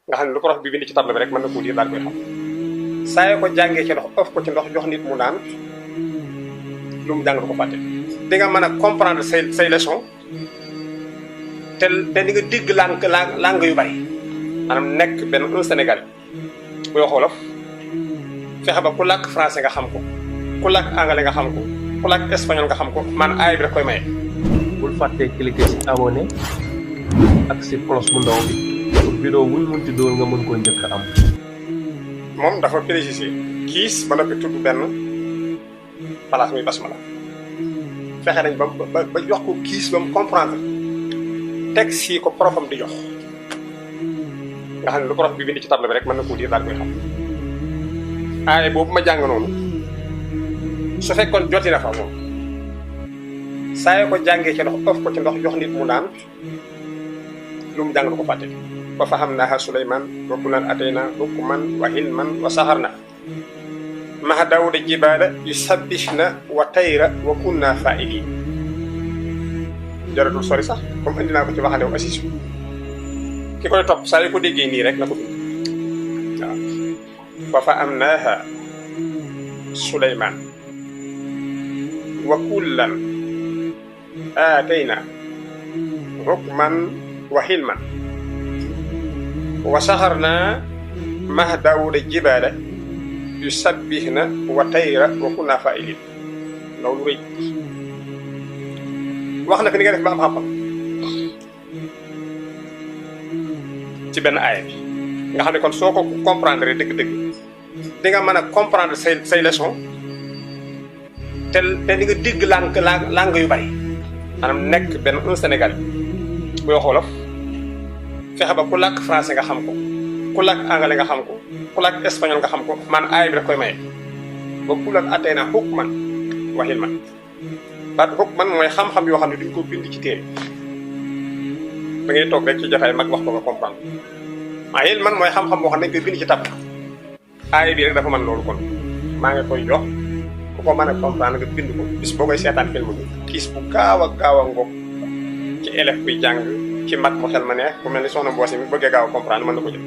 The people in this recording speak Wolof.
nga xam ne lu prof bi bind ci table bi rek mën na koo diir daal koy xam saa yoo ko jàngee ci ndox ëf ko ci ndox jox nit mu naan lu mu jàng du ko fàtte di nga mën a comprendre say leçon te di nga dégg langue yu bari maanaam nekk benn un Sénégal buy wax wolof fexe ba ku làkk français nga xam ko ku làkk anglais nga xam ko ku làkk espagnol nga xam ko man aay bi rek koy maye. bul fàttee cliquer ci abonné ak ci cloche bu ndaw bi pour vidéo wuñ munti doon nga mën koo njëkk a am. moom dafa précisé kiis ba noppi tudd benn place muy basmala fexe nañ ba jox ko kiis ba mu comprendre texte yi ko profam di jox nga xam ne lu prof bi bind ci table bi rek mën na koo diir daal koy xam aaye boobu ma jàng noonu su fekkoon joti na fa moom saa yoo ko jàngee ci ndox ëf ko ci ndox jox nit mu naan lu mu jàng du ko fàtte wa fahamnaaha Suleymaan wa kullan ataynaa hukman wa ilman wa saxarnaa ma'a Daawuda jibaala yusabbihna wa tayra wa kunnaa faa'iliin jaratul sori sax comme indi naa ko ci waxande wu assis ki koy topp saa yu ko déggee nii rek na ko bind waaw wa fahamnaaha Suleymaan wa kullan aataynaa hukman wa ilman wa saxarnaa ma'a Daawuda jibaala yusabbihna wa tayra wa kunnaa faa'iliin loolu rëy wax na fi ni nga def ba am xam-xam ci benn aaya bi nga xam ne kon soo ko comprendre dëgg-dëgg di nga mën a comprendre say leçon te di nga dégg langue yu bari maanaam nekk benn un Sénégal buy wax wolof fexe ba ku làkk français nga xam ko ku làkk anglais nga xam ko ku làkk espagnol nga xam ko man aay bi rek koy maye ba kullan ataynaa hukman wa ilman baat hukman mooy xam-xam yoo xam ne duñ ko bind ci téere da ngay toog rek ci jotaay mag wax ko nga comprendre wa ilman mooy xam-xam boo xam ne dañ koy bind ci tab aay bi rek dafa mën loolu kon maa ngi koy jox ku ko mën a comprendre nga bind ko bis boo koy seetaan film bi kiis bu gaaw a ngoog ci élève buy jàng ci mag mu xel ma neex ku mel ni soxna Mboose mi bëggee gaaw a comprendre mën na ko jël